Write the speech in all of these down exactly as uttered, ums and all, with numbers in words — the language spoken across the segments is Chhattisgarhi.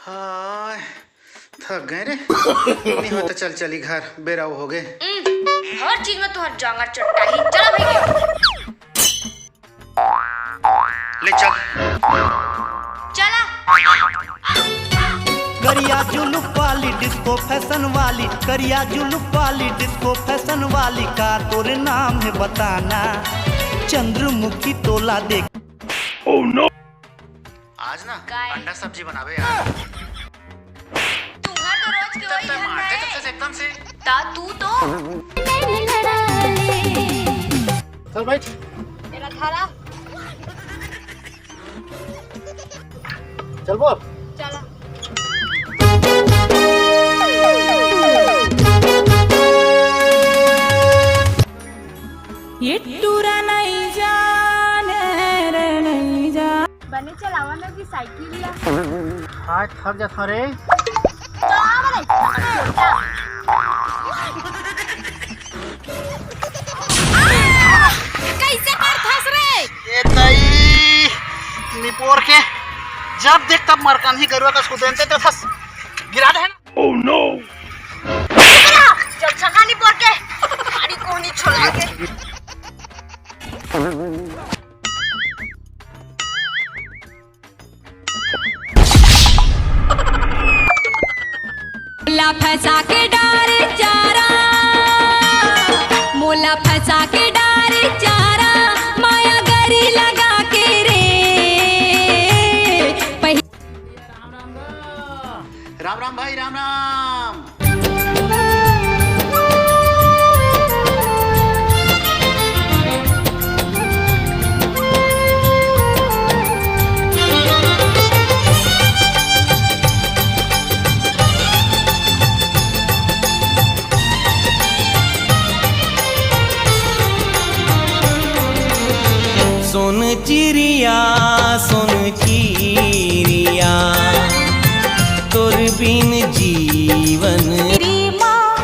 हाय, थक गए रे। नहीं हो तो चल चली घर, बेरा हो गए। हम्म, हर चीज में तुहर जांगर चट्टाही। चला भाई। ले चल। चला। करिया जुलुक वाली डिस्को फैशन वाली, करिया जुलुक वाली डिस्को फैशन वाली, का तोरे नाम है बताना, चंद्रमुखी तोला देख। आज ना काय? अंडा सब्जी बनावे यार। तुहर तो रोज के तब वही तक धंधा मारते है। तब से एकदम से। ता तू तो। चल बैठ। मेरा धारा। चल बोल। चला। ये टूरा नहीं जाने रे नहीं जाने। बने चलावा ना भी साइकिल ला। हाय, थक जात हूँ रे। तो आ बने। कैसे कर फंस रे? ए तई, निपोर के जब देख तब मरकान ही गरुआ का सुदेन ते तो फंस गिरा दे है ना। Oh no! जब छका निपोर के गाड़ी को नहीं छोड़ा के। मोला फंसा के डारे चारा, मोला फंसा के डारे चारा, माया गरी लगा के रे। पहि- राम राम भाई, राम राम। सोन चिरिया, सोन चिरिया, तोर बिन जीवन। तेरी माँ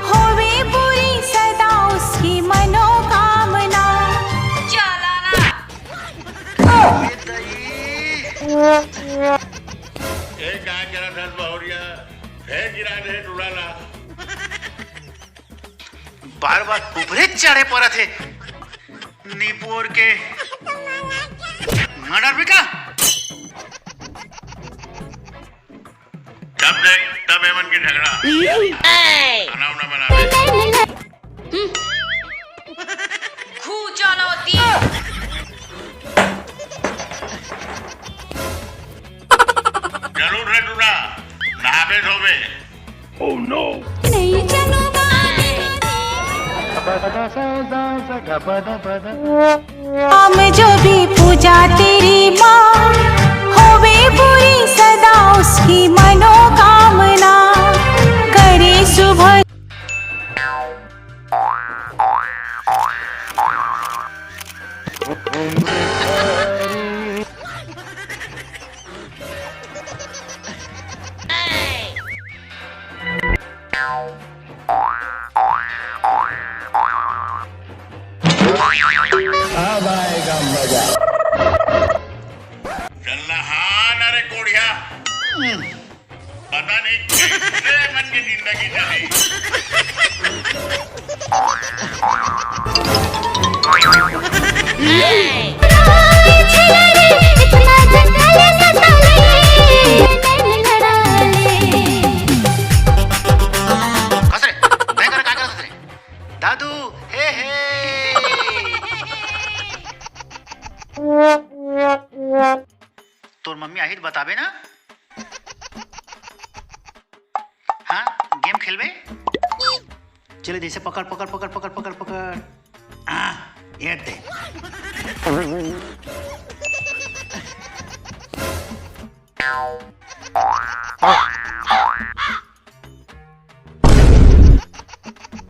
होवे बुरी सदा उसकी मनोकामना। चला ना। ए, का करत हस बहुरिया? फेर गिरा दे टूरा ला। बार बार ऊपरे चढ़े परत हे। निपोर के मर्डर भी का? जब देख तब एमन के झगड़ा। खाना उना बनावे। हम्म। खू चलो दी। जरूर रे टूरा, नहाबे धोबे। Oh no! नहीं चलो बाबा। हम जो भी पूजा तेरी माँ, होवे पूरी सदा उसकी मनोकामना, करे शुभ। अब आएगा मजा। चल ना, हाँ ना रे कोढ़िया। पता नहीं कैसे मन की जिंदगी चली। कस रे, काय कर, काय करत रे? दादू, हे, हे। तोर मम्मी आही त बताबे ना। हाँ, गेम खेलबे? चले जैसे पकड़, पकड़, पकड़, पकड़, पकड़, पकड़। हाँ, ये दे।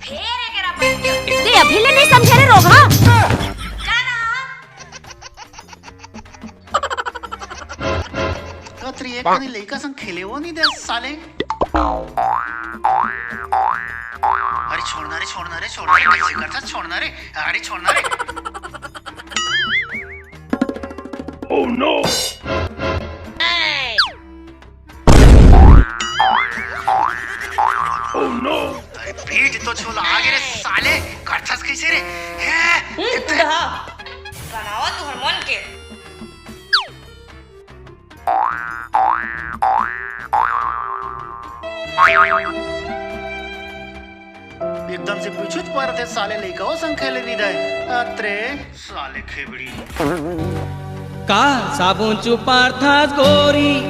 फेर एकरा पर दे, अभी ले नहीं समझे रे रोगहा। जा ना। कतरी एक कोनी लइका संग खेले वो नहीं दे साले। अरे छोड़ना रे, छोड़ना रे, छोड़ना रे, कैसे करता छोड़ना रे, अरे छोड़ना रे। Oh no! अरे पीठ तो छोला आगे रे साले, करथस कैसे रे? हैं? हम्म, तू दहा। बनावा तुहर मन के। एकदम से पीछूच परत हे साले, लइका हो संग खेले रिदय। अत्रे साले खेबड़ी। का साबुन चुपारथस गोरी,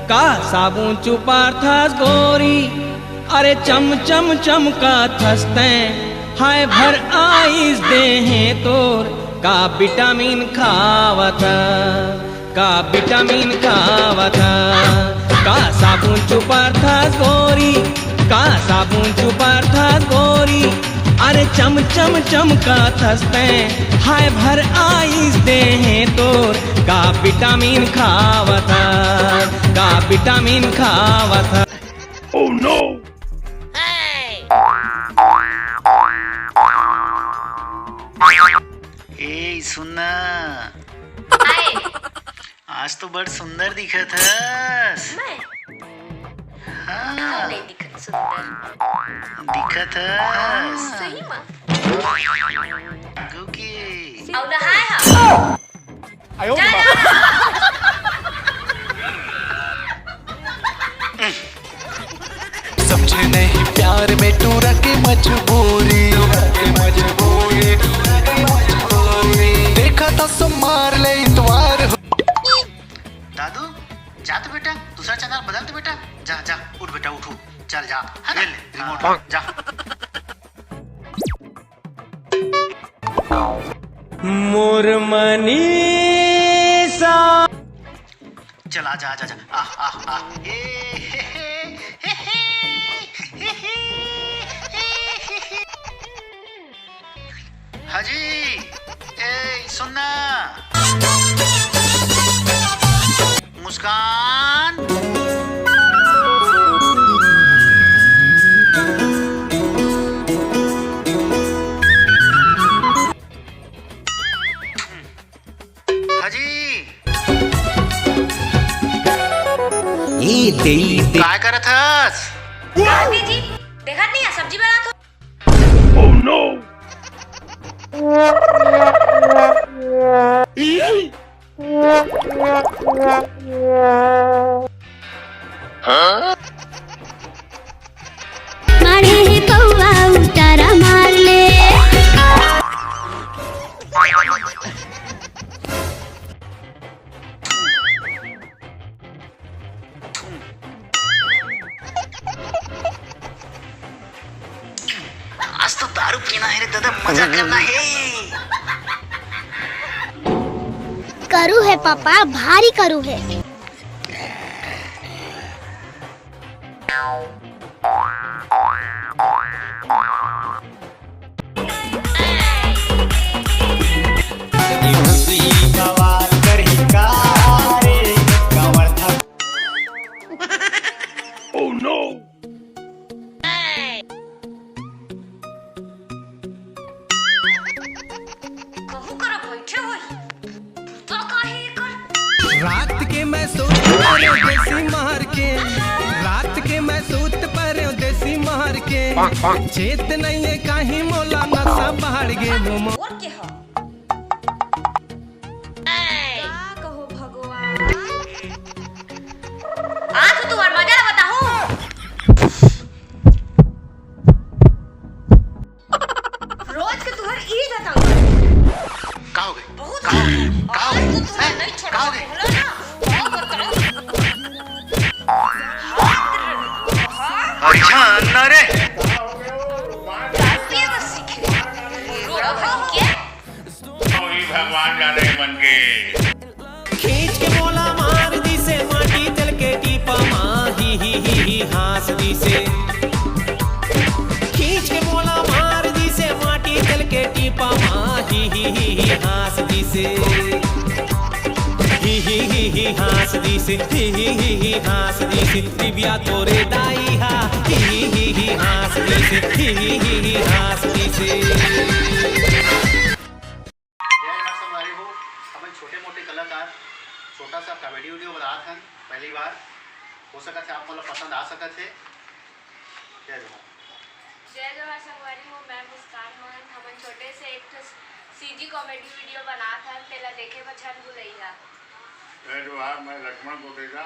का साबुन चुपारथस गोरी, अरे चम चम चमकाथस तैं, हाय भर आइस देहे तोर, का विटामिन खावत हस, का विटामिन खावत हस, का साबुन चुपारथस गोरी, का साबुन चुपारथस गोरी, अरे चम चम चमकाथस तैं, हाय भर आइस देहे तोर, का विटामिन खावत हस, का विटामिन खावत हस। Oh no! ए सुन ना। हाय। आज तो बड़ सुंदर दिखत हस। मैं? हाँ। नहीं दिखत सुंदर। दिखत हस। सही में? गुकी। अउ नहाए हा? जा, जा। समझे नहीं प्यार में टूरा की मजबूरी, टूरा की मजबूरी, टूरा की मजबूरी। देखा था सुमार ले इतवार हो। दादू, जा तो बेटा, दूसरा चैनल बदल तो बेटा। जा, जा, उठ बेटा, उठ, उठ। चल जा, है ना? ले, ले, रिमोट, हाँ। जा। मोर मनीषा। चल, आ जा, आ जा, आ जा। आह, आह, आह। ए, हे, हे, हे, हे, हे, हे, हे, हे, हे। हाजी, ए, सुन ना। मुस्कान। हाजी। ए, दे, दे। काय करत हस? दादी जी, देखत नहीं है, सब्जी बनात हो। Oh no! मारे हे कौआ उतारा मार ले। आज तो दारू पीना है रे दादा, मजा करना है। करू है पापा, भारी करू है। Oh no! कहूँ करा बैठे होही, तो काहे एकर? रात के मैं सूत परे देसी महर के, रात के मैं सूत परे देसी महर के। चेत नहीं है काहे मोला नशा बाढ़ गे वो मो- और के ह? का कहो भगवान? आज तो तुहर मजा ला बताहूँ। रोज के तुहर ई दतंग। का हो गए? बहुत का हो गए? का हो गए? आज तो तुहर हैं? नहीं छोड़ा। का हो गए? बोलो ना। का बताऊँ? अच्छा, ना रे। डांस पिए बस सीखे। रो रहा है क्या? वही भगवान जाने मन के। खींच के मोला मार दिसे माटी तेल के टीपा मा, ही, ही, ही, ही, हाँस दिसे। खींच के मोला मार दिसे माटी तेल के टीपा मा, ही, ही, ही, ही, हाँस दिसे। ही, ही, ही, ही, हाँस दिसे, ही, ही, ही, ही, हाँस दिसे। दिव्या तोरे दाई हा, ही, ही, ही, ही, हाँस दिसे, ही, ही, ही, ही, हाँस दिसे। जय जोहार संगवारी हो, हमन छोटे मोटे कलाकार छोटा सा comedy video बनात हन पहली बार। हो सकत हे आप मन ला पसंद आ सकत हे। जय जोहार। जय जोहार संगवारी हो, मैं मुस्कान महंत। हमन छोटे से एक ठो सीजी कॉमेडी वीडियो बनात हन, तेला देखे बर झन भुलैया। जय जोहार, मैं लक्ष्मण कोटेचा।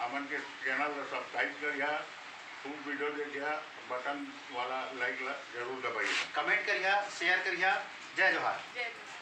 हमन के चैनल ला सब्सक्राइब करिहा, खूब वीडियो देखिहा, बटन वाला लाइक ला जरूर दबाइहा। कमेंट करिहा, शेयर करिहा। जय जोहार। जय जोहार।